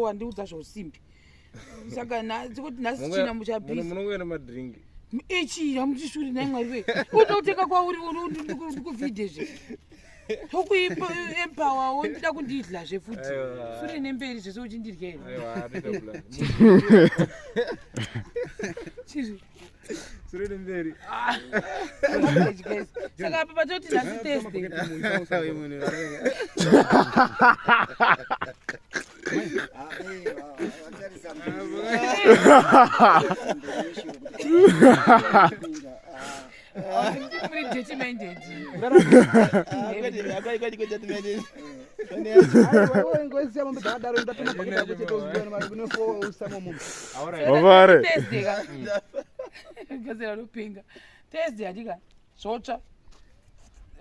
Wandiudza zveusimbi. Saka kuti nhasi china muchapisa. Munongoenda nemadrink. Ichi hamuchishuri nhai Mwari wee. Unotenga kwauri ndikuvhidhe zve. Tokuempower wondida kundidla zve futi. Sure nemberi zvese uchindirya here. Aiwa, ndida Chizvi. Sure nemberi. Ah. Saka apa patoti nhasi Thursday. Muri dirty minded. Vavare. Thursday ka. Gazera rupinga. Thursday adika. Zvotsva.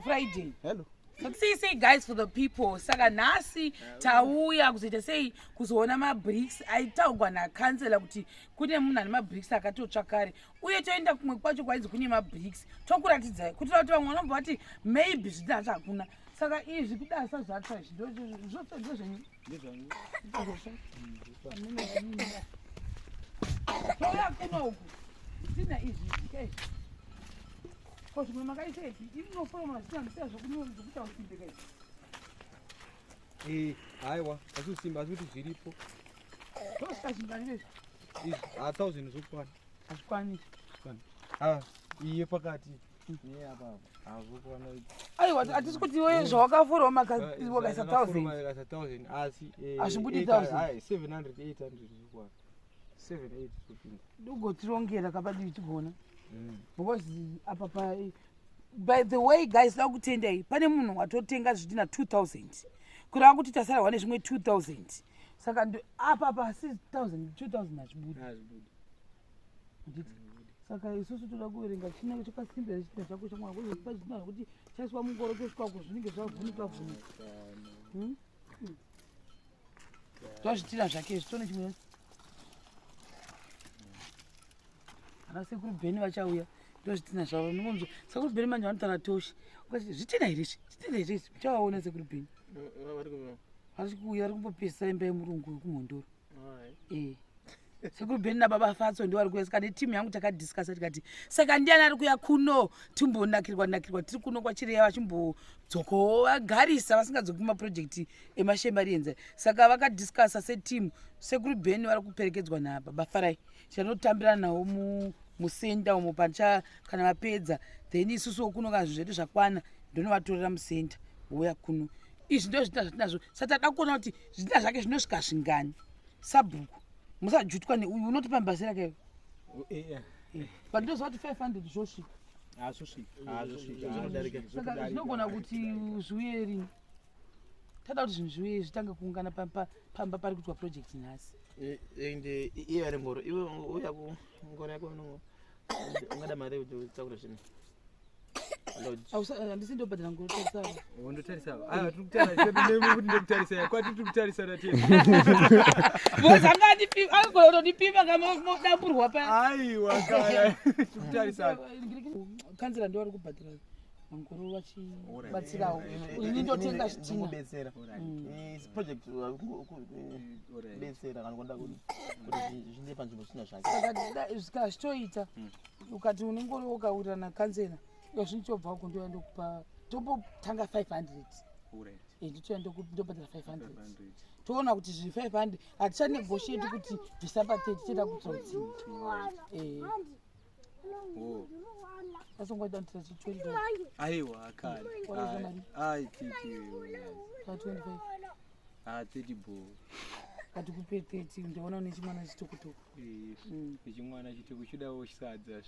Friday. Hello. Sei sei guys for the people. Saka nhasi tauya kuzoita sei kuzoona mabricks aitaugwa nakansela kuti kune munhu ane mabricks akatotsva kare uye toenda kumwe kwacho kwainzi kune mabricks tokuratidzai kuitira kuti vamwe vanobva vati maybe zvidhina zvacho hakuna. Saka izvi kudasa zvatsva izvi ndozvenyu. Touya kuno uku zvidhina izvi zvika izvi. Ko zvimwe makaisepi? Imi munoforoma zvidhina zvisina zvokuita usimbe ka izvi. Eh, haiwa, asi usimbe asi kuti zviripo. Tosvika zvingani izvi? Izvi, ah, 1000 zvokwana. Hazvikwani. Zvokwana. Ah, iye pakati. Iye apa. Ah, zvokwana. Aiwa, hatisi kuti iwe zvawakaforoma wakaisa 1000. Wakaisa 1000 asi eh, Hazvibudi 1000. Ai, 700 800 zvokwana. 7 8 zvopinda. Ugotirongera kabadi tigona. Because apa pa by the way guys da kutendai pane munhu watotenga zvidhina 2000 kureva kuti tasarwa nezvimwe 2000 saka apa pa 6000 2000 hazvibudi. Handiti? Saka isusu toda kuverenga chinenge chakasimbira chidhina chako chamwana kuzopa chidhina zvekuti chaiswa mungoro chosvika uko zvinenge zvavhunika vhunika. Zvazvitina zvake izvi tone chimwe. Ana sekuru Bheni vachauya ndozvitina zvavo ndingonzwa sekuru Bheni manje vanotaura toshi ukati zvitina here izvi zvitina here izvi uchavaona sekuru Bheni vari kuuya vari kumbopesa imba yemurungu wekumhondoro. Eh. Sekuru Bheni nababa Fatso ndivo vari kuuya saka netimu yangu takadiscussa tikati saka ndiani ari kuuya kuno timbonakirwa nakirwa tiri kuno kwaChireya vachimbodzokawo vagarisa vasingadzoki kumaprojekti emashemarienza saka vakadiscussa setimu sekuru Bheni vari kuperekedzwa nababa Farai tichanotambirana navo musenda umo pandicha kana vapedza then isusuwo kuno kana zvinhu zvedu zvakwana ndonovatorera musenda vouya kuno. Izvi ndo zvidhina zvatinazvo saka tada kuona kuti zvidhina zvake zvinosvika zvingani. Sabhuku musajutwa neuyu unotipa mbasera kaiwe but ndoziva kuti 500 zvosvika. Saka zvinogona kuti zviuye rini tada kuti zvinhu zviuye zvitange kuungana pamba pari kuitwa project nhasi. Ende iye ari ngoro iwe uya ku ngoro yako ungada mari kuti utakure zvinhu. Handisi ndobhadhara ngoro tarisava. Ndotarisava. Aiwa tiri kutarisa nemi kuti ndokutarisai. Kwati tiri kutarisana tese. Because anga andipima anogona kutondipima kamodamburwa pa. Aiwa kaya tiri kutarisana. Kanzira ndo vari kubhadhara mangoro vachibatsirawo. Ini ndotenga zvitina. Kubetsera. Project kubetsera kana kuda kuti zviende panzvimbo zvisina zvake. Saka kana zvitoita ukati unenge uri ukawirirana kanzera zvinochobva uko ndoya ndokupa tombotanga 500. Nditoya ndobhadhara 500. Toona kuti zvi 500 hatichanegotiate kuti bvisa pa 30 toita kutsotsi. Asongoita kuti chi 20. Aiwa kare. Wakaita mari? Ai 30. Pa 25. Ah 30 bo. Kati kupe 30 ndaona une chimwana chitokotoko. Chimwana chitoko chidawo chisadza.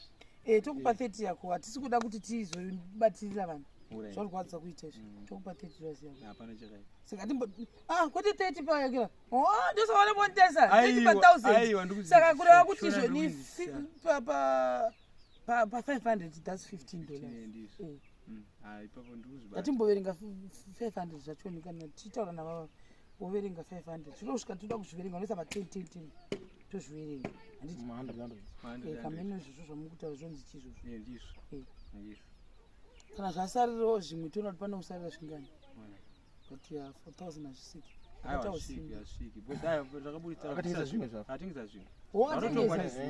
Tokupa 30 yako hatisi kuda kuti tizobatirira vanhu. Zvorwadza kuita izvi. Tokupa 30 dollars yako. Hapana chakaipa. Saka timbo kwete 30 pa yakira. Oh, ndosaona bonitesa 30 pa 1000. Saka kureva kuti zvoni pa pa pa 500 that's $15. Ipapo ndikuzvibata. Ngatimboverenga 500 zvachoni kana tichitaura navava woverenga 500. Tinosvika toda kuzviverenga unoisa pa 10 10 10 tozviverenga. Handiti? 100. Kameno izvozvo zvamukutaura zvonzi chii izvozvo? Ndizvo. Ndizvo. Kana zvasarirawo zvimwe toona kuti pane kusarira zvingani. But yeah, 4000 hazvisiki. Akatengesa zvimwe zvako. Atengesa zvimwe. Wakatengesa.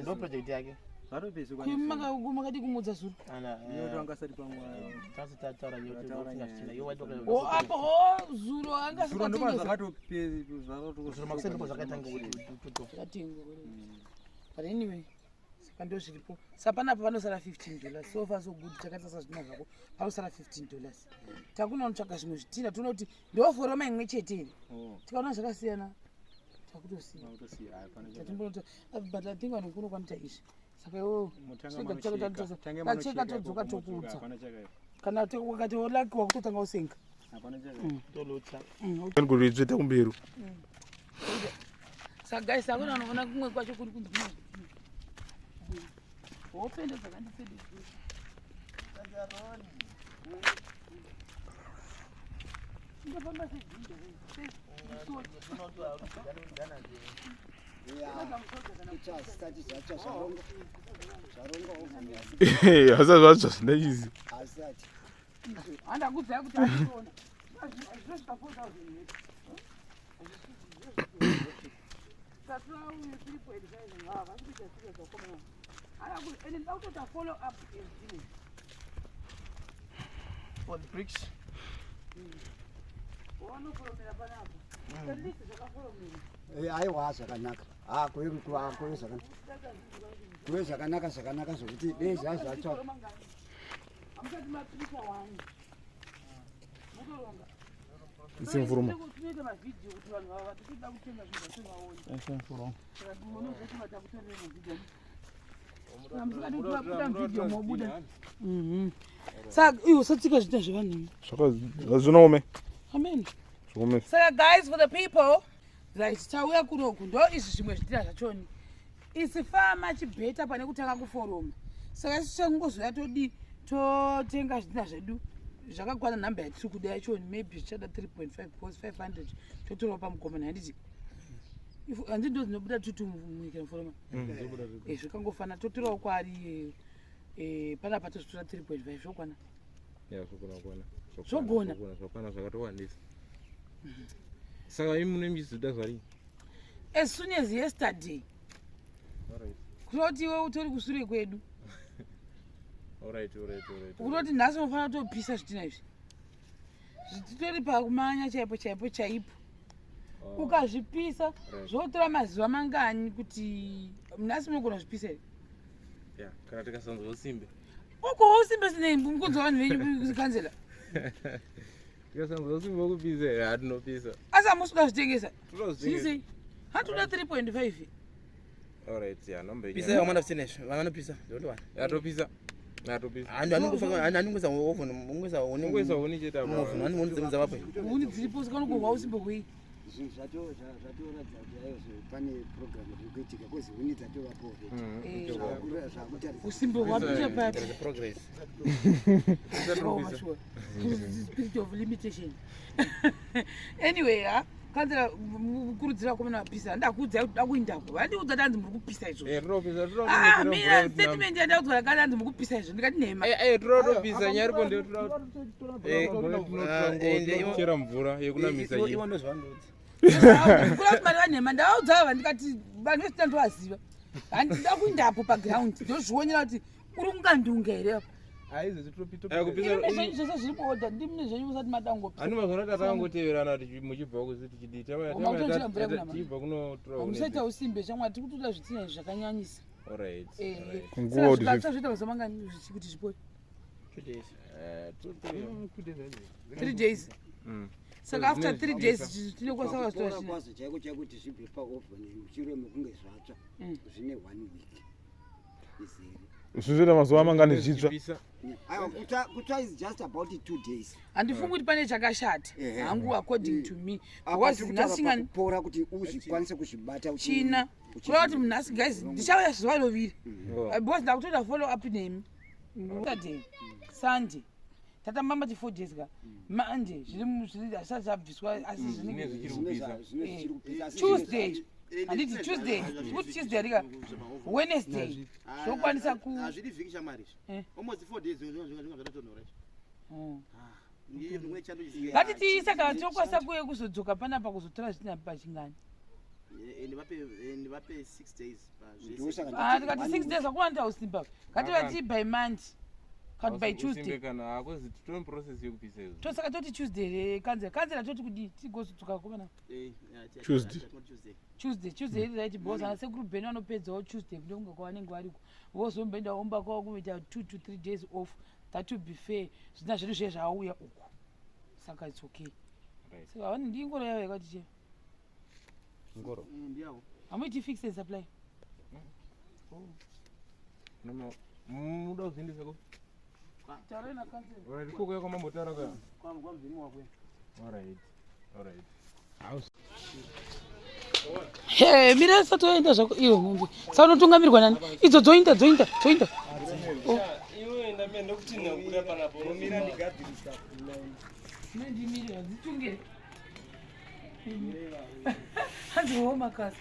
Ndo project yake. Makadi kumudza zuro. Zuro Apo ho zuro anga ndopazvatengesa. Zvakatengwa. But anyway, saka ndo zviripo. Sa panapa panosara $15. So far so good, takatarisa zvidhina zvako. Panosara $15. Takuna kunotsvaga zvimwe zvidhina toona kuti ndoforoma imwe chete here. Tikaona zvakasiyana takutosiya. Tatimbonota but I think vanhu kuno kwanoita izvi. Saka iwewe tacheka todzoka tokuudza. Kana wakati wolaki wakutotanga usenga. Ngoritsveta kumberi. Saka guys, akuna unoona kumwe kwacho kuri kunzi kune hope ndo dzakandipedza. Ndofamba sejinja. Hazvati zvatsva zvina izi. Handakudzai kuti anditoona. Zvinosvika 4000 Tatura uyu 3.5 ngava vari kuita serious vakomana. Ende ndida kutoita follow up ezvine. For the bricks. Wanoforomera panapa. At least zvakaforomera. Aiwa, zvakanaka. Kuve kuve zvakanaka, zvakanaka zvokuti dei zvazvatsva. Hamusati mapisa wani. Mutoronga. Isimfuruma. Tinoita mavhidhiyo kuti vanhu vava tichida kutenga zvinhu zvacho vaone. Saka munozoti vatakutorere mavhidhiyo. Saka musingadi kuti vabuda muvhidhiyo mobuda. Saka iwe usatsika zvinhu zvevanhu. Zvinoome. Amen. Zviome. Saka guys, for the people, right, tauya kunoku ndo izvi zvimwe zvidhina zvachoni. Isi far much better pane kutanga kuforoma. Saka isu changozoya todi totenga zvidhina zvedu zvakakwana nhamba yatiri kuda yachoni, maybe zvichada 3.5 because 500 totorawo pamugomana, handiti? Handi ndo dzinobuda tutu munyika muforoma. Zvakangofana totorawo kwaari panapa tozvitora 3.5 zvokwana. Zvogona. Zvakwana zvakatowandisa. Saka imi mune muchizoda zvarii? As soon as yesterday. Kureva kuti iwe utori kusure kwedu. Kutoti nhasi unofanira kutopisa zvidhina izvi. Zvitori pakumanya chaipo chaipo chaipo. Ukazvipisa zvotora mazuva mangani kuti nhasi munogona kuzvipisa here? Ya, kana tikasanzwa usimbe. Uko usimbe sinei mukunzwa vanhu venyu kanzela. Tikasanzwa usimbe wekupisa here, hatinopisa. Asi hamusi kuda zvitengesa. Tinozvitengesa. Zvii sei? Hatoda 3.5. Alright, ya, nombe. Pisa vamwana zvitina izvi. Vanopisa. Ndotowani. Yatopisa. Yatopisa. Handu anongoisa oven, ungoisa huni. Ungoisa huni chete apa. Muoven, handu vapo. Huni dziripo saka unogohwa usimbe hwei? Zvinhu zvatoratidza kuti aizvo pane program iri kuitika kozi huni dzatovapo zvakutarisa. Usimbe hwapita papi? There is a progress. Oh, sure. Spirit of limitation. Anyway, ha kanzera kurudzira vakomana vapisa. Handakuudzai kuti dakuindako. Vandiudza kuti hanzi muri kupisa izvozvo. Tinopisa, Ah, mina statement yandaudzwa yakati hanzi muri kupisa izvo ndikati nhema. Tinotopisa nyaripo ndio tinochera mvura yekunamisa Iwo iyi. iwo ndozvandoudza. Kura kuti mari vanhema ndavaudza ava ndikati vanhu vese ndovaziva. Handida kuindapo paground ndozvionera kuti uri kungandunga here apa. Kupisa. Imi zvenyu zvese zviri kuodha ndimune zvenyu musati madangopisa. Ani mazona tatangoteverana muchibva kuzi tichidii. Uma kutochera mvura yekunama. Tichibva kunotora. Musaita usimbe shamwari, tiri kutoda zvitina izvi zvakanyanyisa. Alright. Nguva kuti Zvaita mazuva mangani kuti zvipore? 2 days. 3 days. Saka after Zvinenge 3 days tinokwanisa kuzvitora Pakupora zvitina. kwazvo chaiko chaiko kuti zvibve paoven mushure mekunge zvatsva zvine one week izere. Zvizoita mazuva mangani zvitsva? Aiwa, kutsva is just about 2 days. Handifungi kuti pane chakashata hangu according to me Apa because tiri kutaura nhasi ngani pakupora kuti uzvikwanise kuzvibata china kureva kuti nhasi guys ndichauya zuva roviri because ndakutoita follow up nemi Saturday, Sunday tatamba mati 4 days ka, Monday zviri hazvisati zvabviswa asi zvinenge Zvinenge zvichiri kupisa. Zvine zvichiri kupisa asi Tuesday, handiti Tuesday, kuti Tuesday rika Wednesday zvokwanisa ku Hazvidi vhiki shamwari izvi. Eh. Almost 4 days zvinga zvakatonhora izvi. Ngatiti saka tokwanisa kuye kuzodzoka panapa kuzotora zvitina pachingani. Ndivape 6 days. Ndosaka Ah, ndati tikati one 6 days akuwanda usimba. Ngativati by Monday. Kati by Tuesday. Kana hakuzi titone process yekupisa izvo. Tosaka toti Tuesday here kanzera. Kanzera toti kudii? Tigozodzoka komana. Tuesday. Tuesday, Tuesday iri right because ana sekuru Bheni vanopedzawo Tuesday ndokunge kwavanenge variko. Vozomboenda omba kwavo kunoita 2 to 3 days off. That will be fair. Zvina zvedu zviye zvauya uku. Saka it's okay. Right. Saka vane ndingoro yavo yakati che. Ngoro. Ndiyawo. Hamuiti fix and supply. Noma muda kuzviendesa ko? Taurai na council. Alright, ikoko yakwamambotaura ka. Kwamuvhimi wakwe. Alright. Alright. He, mira satoenda zvako iwe hombe. Saka unotungamirwa nani? Idzo dzoinda dzoinda dzoinda. Ndimire hadzitungere. Hanzi wo makasa.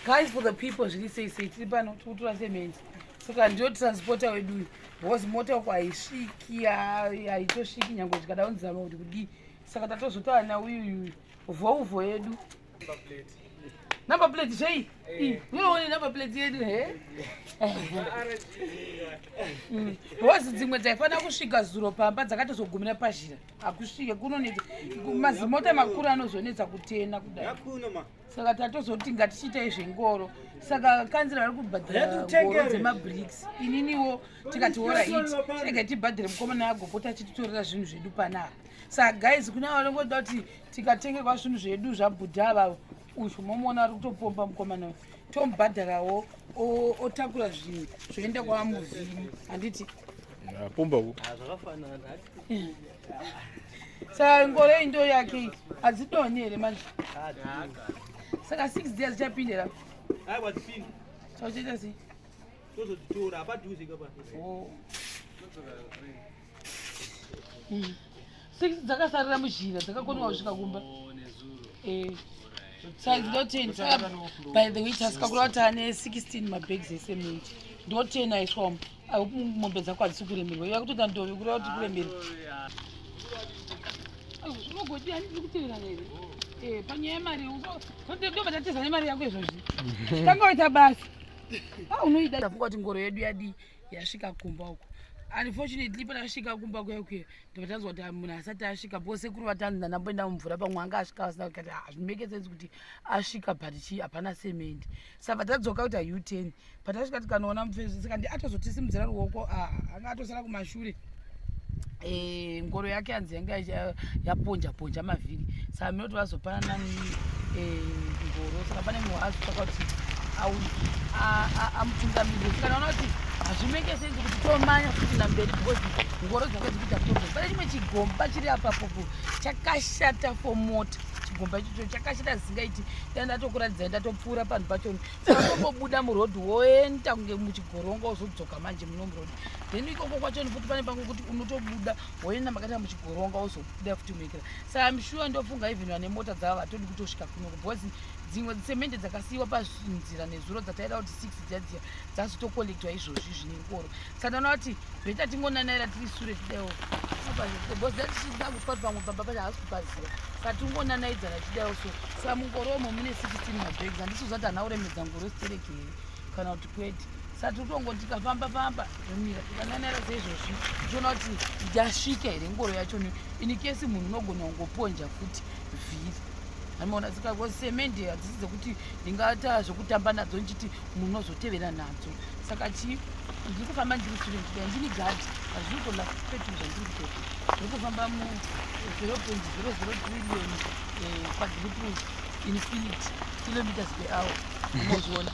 Guys, for the people, zviri sei sei, tiri pano tiri kutora cement. Saka ndiyo transporter wedu uyu because mota uko haisviki, haitosviki nyange zvikada kunzama kuti kudii. Saka tatozotaura nauyu Volvo yedu. Number plate zvei? Unoone number plate yedu he? Because dzimwe dzaifanira kusvika zuro pamba dzakatozogumira pazhira. Hakusvike kunonetsa. Mazimota makuru anozonetsa kutena kudai. Saka tatozoti ngatichiitai zvengoro. Saka kanzira vari kubhadhara ngoro dzemabricks. Ininiwo tikati alright, rega tibhadhare mukomana agopota achititorera zvinhu zvedu panapa. Saka guys, kuna vanongoda kuti tikatengerwa zvinhu zvedu zvabhudha avavo, uyu momuona ari kutopomba mukomana uyu, tomubhadharawo otakura zvinhu zvoenda kwamuvhimi, handiti? Pomba ku. Saka ngoro iyi ndo yake iyi, hadzidonhi here manje? Saka 6 days dzichapindira. Aiwa, dzipindi. Saka uchaita sei? Tozodzitora apadhuze kapa. Oh. 6 dzakasarira muzhira dzakakoniwa kusvika kumba. Saka ndo 10. Saka by the way, tasika kureva kuti ane 16 mabags ecement, ndo 10 aiswa umu. I hope mombe dzako hadzisi kuremerwa. Iva kutoita ndove kureva kuti kuremerwa. Zvinogodi handiri kuteverana here? Panyaya yemari ndobva tateza nemari yako izvozvi. Tanga waita basa. Ah, unoida. Ndafunga kuti ngoro yedu yadii, yasvika kumba uko. Unfortunately, patasvika kumba kuya kuya, ndobva tanzwa kuti munhu asati asvika because sekuru vatanzi ndandamboenda mumvura, pamwe anga asvika asina. Kati hazvimake sense kuti asvika but chii, hapana cement. Saka tadzoka kuita U10. Patasvika tikanoona mufesi, saka ndi atozotisimudzira ruoko. Ah, anga atosara kumashure. Ngoro yake yanzi yanga yaponja ponja mavhiri, saka minoti vazopanana ngoro. Saka pane munhu waazotsvaka kuti amutungamirire. Saka ndaona kuti hazvimake sense kuti tomanya futi namberi because ngoro dzanga dzikuita problem. Pane chimwe chigomba chiri apapopo chakashata for mota. Chigomba ichocho chakashata zisingaiti. Dai ndatokuratidzai, ndatopfuura panhu pachoni. Saka tombobuda murodhi, woenda kunge muchigoronga, wozodzoka manje muno murodhi. Then ikoko kwachoni futi pane pamwe kuti unotobuda woenda makaita muchigoronga, wozobuda futi muikira. Saka I'm sure, ndofunga even vane mota dzavo vatodi kutosvika kunoko because dzimwe semende dzakasiyiwa panzira nezuro dzataida kuti 6 dziya dziya dzazotocollectwa izvozvi zvine ngoro. Saka ndaona kuti better tingonanaira tiri sure tidaiwo because datichida kutya kuti pamwe pamba pacho haasi kupaziva. Saka tingonanaidzana tidaiwo so. Saka mungoro umo mune 16 mabags. Handisi kuziva kuti hana kuremedza ngoro stereki here kana kuti kwete. Saka tiri kutongoti tikafamba famba tomira, tikananaira seizvozvi, tichiona kuti yasvika here ngoro yacho. In case munhu unogona kungoponja futi vhiri, anoona. Saka semende hadzisi dzekuti ndingata zvekutamba nadzo ndichiti munhu unozotevera nadzo. Saka chi ndiri kufamba ndiri sure, ndida ndini gadhi, hazviri kutola petrol zvandiri kutoita. Ndiri kufamba mu 0.00 trillion quadruple infinity kilometers per hour, unozviona.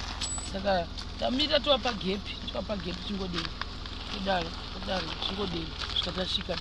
Saka tamira tova pagepi, tova pagepi, chingodei, todaro todaro, chingodei svika tasvika.